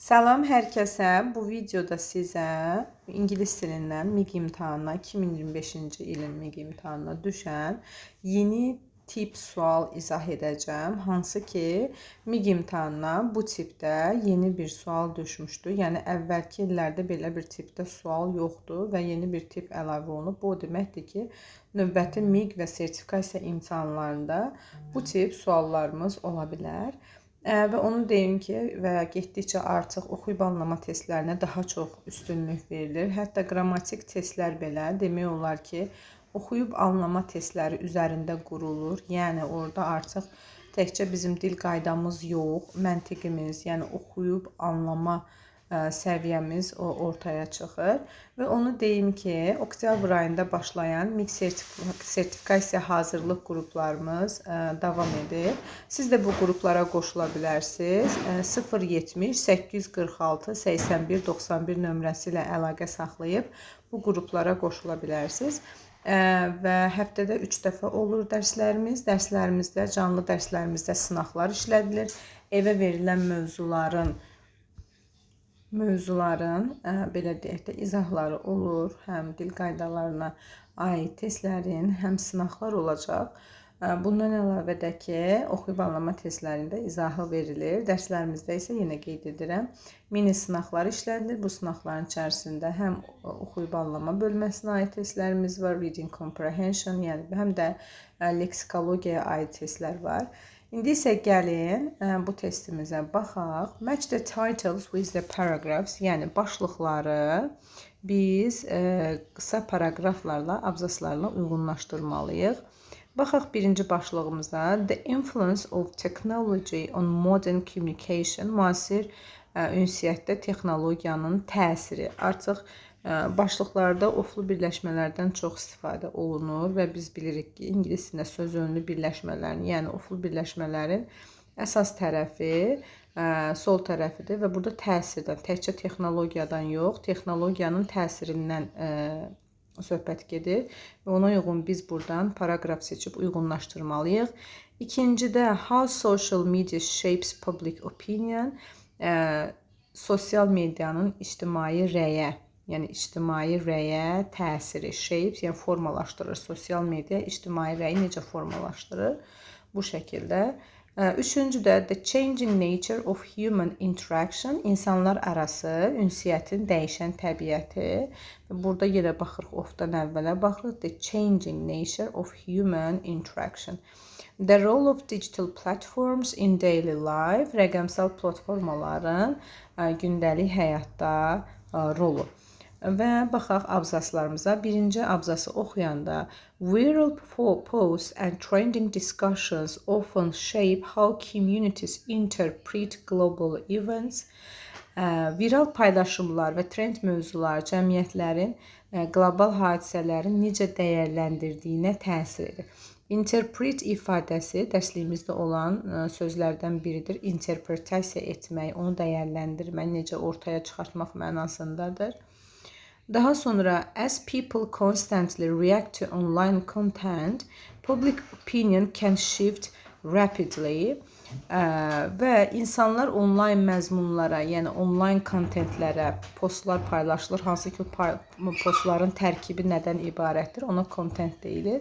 Salam hər kəsə. Bu videoda sizə ingilis dilindən MİQ imtahanına, 2025-ci ilin MİQ imtahanına düşən yeni tip sual izah edəcəm. Hansı ki, MİQ imtahanına bu tipdə yeni bir sual düşmüşdü. Yəni əvvəlki illərdə belə bir tipdə sual yoxdur və yeni bir tip əlavə olunub. Bu o deməkdir ki, növbəti MİQ və sertifikasiya imtahanlarında bu tip suallarımız ola bilər. Və onu deyim ki, və getdikcə artıq oxuyub anlama testlərinə daha çox üstünlük verilir. Hətta qrammatik testlər belə demək olar ki, oxuyub anlama testləri üzərində qurulur. Yəni orada artıq təkcə bizim dil qaydamız yox, məntiqimiz, yəni oxuyub anlama səviyyəmiz ortaya çıxır. Və onu deyim ki, oktyabr ayında başlayan MİQ sertifikasiya hazırlıq qruplarımız davam edir. Siz də bu qruplara qoşula bilərsiniz. 070 846 81 91 nömrəsi ilə əlaqə saxlayıb bu qruplara qoşula bilərsiniz. Və həftədə 3 dəfə olur dərslərimiz. Dərslərimizdə, canlı dərslərimizdə sınaqlar işlədilir. Evə verilən mövzuların, belə deyək də, izahları olur. Həm dil qaydalarına aid testlərin, həm sınaqlar olacaq. Bundan əlavə də ki, oxuyub anlama testlərində izahı verilir. Dərslərimizdə isə yenə qeyd edirəm, mini sınaqlar işlədilir. Bu sınaqların içərisində həm oxuyub anlama bölməsinə aid testlərimiz var, reading comprehension, yəni həm də leksikologiyaya aid testlər var. İndi isə gəlin bu testimizə baxaq. Match the titles with the paragraphs, yəni başlıqları biz qısa paraqraflarla, abzaslarla uyğunlaşdırmalıyıq. Baxaq birinci başlığımıza. The influence of technology on modern communication. Müasir ünsiyyətdə texnologiyanın təsiri. Artıq başlıqlarda oflu birləşmələrdən çox istifadə olunur və biz bilirik ki, ingilis dilində söz önlü birləşmələrin, yəni oflu birləşmələrin əsas tərəfi sol tərəfidir və burada təsirdən, təkcə texnologiyadan yox, texnologiyanın təsirindən söhbət gedir və ona uyğun biz buradan paraqraf seçib uyğunlaşdırmalıyıq. İkincidə "How social media shapes public opinion", sosial medianın ictimai rəyə, yəni ictimai rəyə təsiri, shapes, yəni formalaşdırır. Sosial media ictimai rəyi necə formalaşdırır? Bu şəkildə. Üçüncü də "The changing nature of human interaction", insanlar arası ünsiyyətin dəyişən təbiəti. Burada yenə baxırıq, of-dan əvvələ baxırıq. The changing nature of human interaction. The role of digital platforms in daily life, rəqəmsal platformaların gündəlik həyatda rolu. Və baxaq abzaslarımıza. Birinci abzası oxuyanda "Viral posts and trending discussions often shape how communities interpret global events." Viral paylaşımlar və trend mövzular cəmiyyətlərin qlobal hadisələri necə dəyərləndirdiyinə təsir edir. Interpret ifadəsi dərsliyimizdə olan sözlərdən biridir. Interpretasiya etmək, onu dəyərləndirmək, necə ortaya çıxartmaq mənasındadır. Daha sonra "As people constantly react to online content, public opinion can shift rapidly." Və insanlar onlayn məzmunlara, yəni onlayn kontentlərə postlar paylaşılır, hansı ki, postların tərkibi nədən ibarətdir, ona content deyilir.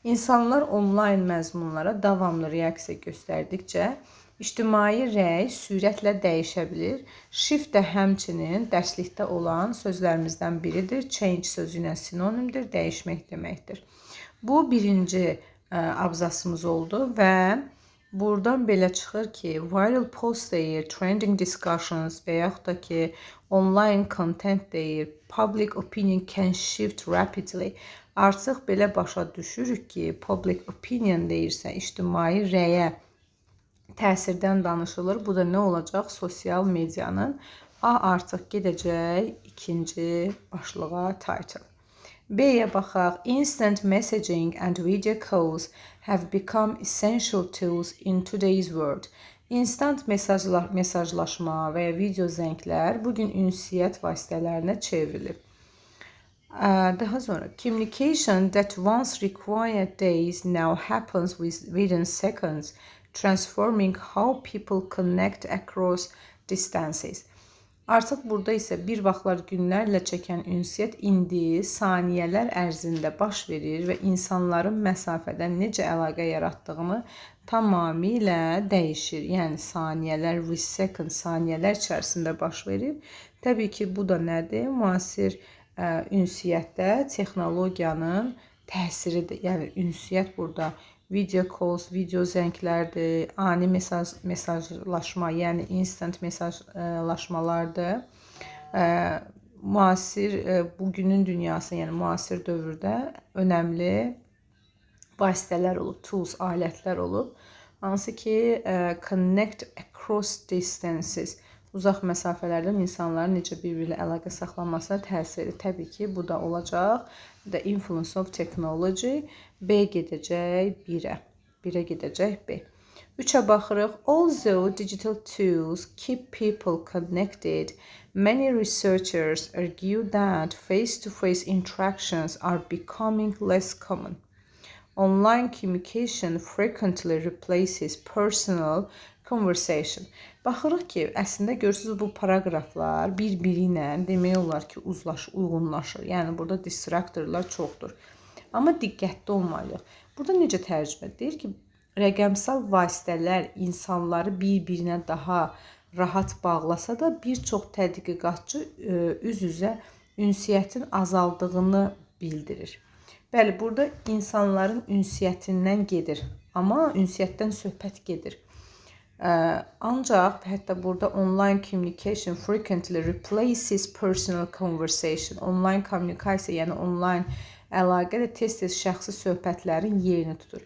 İnsanlar onlayn məzmunlara davamlı reaksiya göstərdikcə ictimai rəy sürətlə dəyişə bilir. Shift də həmçinin dərslikdə olan sözlərimizdən biridir. Change sözü ilə sinonimdir, dəyişmək deməkdir. Bu birinci abzasımız oldu və buradan belə çıxır ki, viral post deyir, trending discussions və yaxud da ki, online content deyir, public opinion can shift rapidly. Artıq belə başa düşürük ki, public opinion deyirsə, ictimai rəyə təsirdən danışılır. Bu da nə olacaq? Sosial medianın. A artıq gedəcək ikinci başlığa, title. B-yə baxaq. "Instant messaging and video calls have become essential tools in today's world." Instant mesajlar, mesajlaşma və ya video zənglər bu gün ünsiyyət vasitələrinə çevrilib. Daha sonra "Communication that once required days now happens within seconds, transforming how people connect across distances." Artıq burada isə bir vaxtlar günlərlə çəkən ünsiyyət indi saniyələr ərzində baş verir və insanların məsafədən necə əlaqə yaratdığını tamamilə dəyişir. Yəni saniyələr, with second, saniyələr içərisində baş verir. Təbii ki, bu da nədir? Müasir ünsiyyətdə texnologiyanın təsiridir. Yəni ünsiyyət burada video calls, video zənglərdir, ani mesajlaşma, yəni instant mesajlaşmalardır. Müasir bugünün dünyası, yəni müasir dövrdə önəmli vasitələr olub, tools, alətlər olub. Hansı ki, connect across distances, uzaq məsafələrdən insanların necə bir-biri ilə əlaqə saxlamasına təsir edir. Təbii ki, bu da olacaq. The influence of technology. B gedəcək 1-ə. 1-ə gedəcək B. 3-ə baxırıq. Although digital tools keep people connected, many researchers argue that face-to-face interactions are becoming less common. Online communication frequently replaces personal conversation. Baxırıq ki, əslində görürsüz, bu paraqraflar bir-biri ilə demək olar ki, uyğunlaşır. Yəni burada distractorlar çoxdur. Amma diqqətli olmalıyıq. Burada necə tərcümə? Deyir ki, rəqəmsal vasitələr insanları bir-birinə daha rahat bağlasa da, bir çox tədqiqatçı üz-üzə ünsiyyətin azaldığını bildirir. Bəli, burada insanların ünsiyyətindən gedir, amma ünsiyyətdən söhbət gedir. Ancaq hətta burada online communication frequently replaces personal conversation. Online kommunikasiya, yəni online əlaqə də tez-tez şəxsi söhbətlərin yerini tutur.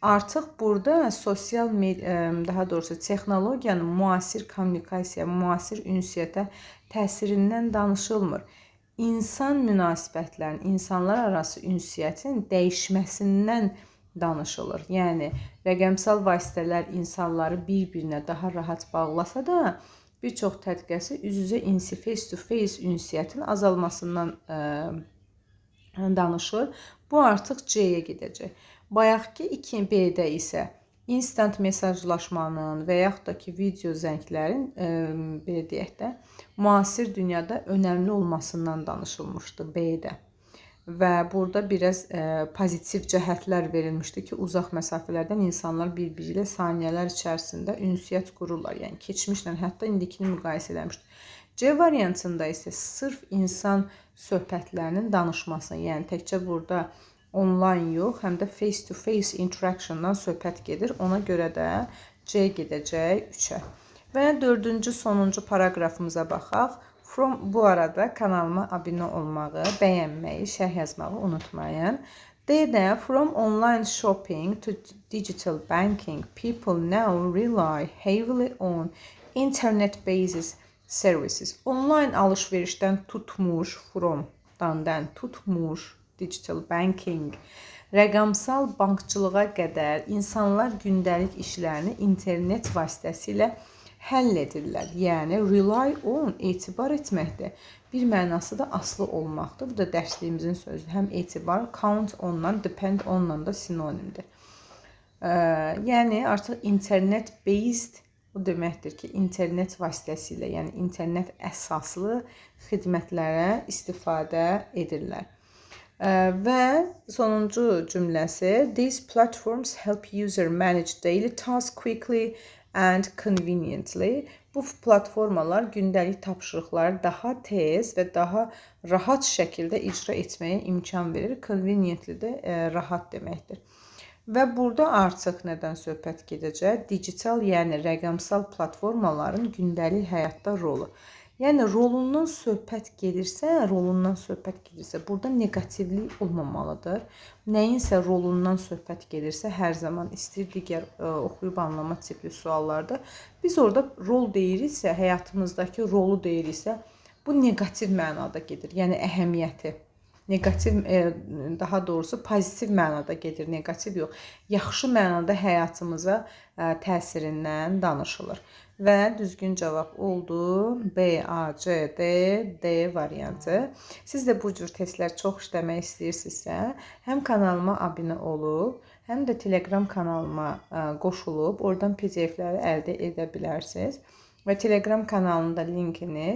Artıq burada sosial media, daha doğrusu texnologiyanın müasir kommunikasiya, müasir ünsiyyətə təsirindən danışılmır. İnsan münasibətlərinin, insanlar arası ünsiyyətin dəyişməsindən danışılır. Yəni rəqəmsal vasitələr insanları bir-birinə daha rahat bağlasa da, bir çox tədqiqatçı üz-üzə face to face ünsiyyətin azalmasından danışır. Bu artıq C-yə gedəcək. Bayaqki 2B-də isə instant mesajlaşmanın və yaxud da ki, video zənglərin belə deyək də, müasir dünyada önəmli olmasından danışılmışdı B-də. Və burada biraz pozitiv cəhətlər verilmişdi ki, uzaq məsafələrdən insanlar bir-biri ilə saniyələr içərisində ünsiyyət qururlar. Yəni keçmişlə hətta indikini müqayisə eləmişdi. C variantında isə sırf insan söhbətlərinin danışması, yəni təkcə burada online yox, həm də face to face interactiondan söhbət gedir. Ona görə də C gedəcək 3-ə. Və dördüncü, sonuncu paraqrafımıza baxaq. From, bu arada kanalıma abunə olmağı, bəyənməyi, şərh yazmağı unutmayın. D-də from online shopping to digital banking, people now rely heavily on internet-based services. Online alış-verişdən tutmuş, from-dan tutmuş, digital banking, rəqəmsal bankçılığa qədər insanlar gündəlik işlərini internet vasitəsilə həll edirlər. Yəni rely on etibar etməkdir. Bir mənası da asılı olmaqdır. Bu da dərsliyimizin sözüdür. Həm etibar, count ondan, depend onla da sinonimdir. Yəni artıq internet based o deməkdir ki, internet vasitəsilə, yəni internet əsaslı xidmətlərə istifadə edirlər. Və sonuncu cümləsi: These platforms help user manage daily tasks quickly and conveniently. Bu platformalar gündəlik tapşırıqları daha tez və daha rahat şəkildə icra etməyə imkan verir. Conveniently də rahat deməkdir. Və burada artıq nədən söhbət gedəcək? Digital, yəni rəqəmsal platformaların gündəlik həyatda rolu. Yəni rolundan söhbət gedirsə, burada neqativlik olmamalıdır. Nəyinsə rolundan söhbət gedirsə, hər zaman istəyir digər oxuyub anlama tipli suallarda biz orada rol deyiriksə, həyatımızdakı rolu deyiriksə, bu neqativ mənada gedir. Yəni əhəmiyyəti neqativ, daha doğrusu pozitiv mənada gedir, neqativ yox. Yaxşı mənada həyatımıza təsirindən danışılır. Və düzgün cavab oldu B, A, C, D, D variantı. Siz də bu cür testlər çox işləmək istəyirsinizsə, həm kanalıma abunə olub, həm də Telegram kanalıma qoşulub, oradan PDF-ləri əldə edə bilərsiniz. Və Telegram kanalının da linkini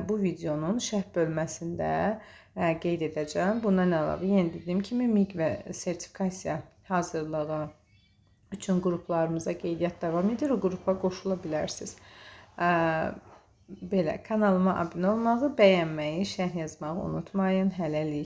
bu videonun şərh bölməsində qeyd edəcəm. Bundan əlavə, yenə dediyim kimi MİQ və sertifikasiya hazırlığı üçün qruplarımıza qeydiyyat davam edir. O qrupa qoşula bilərsiniz. Belə, kanalıma abunə olmağı, bəyənməyi, şərh yazmağı unutmayın. Hələlik.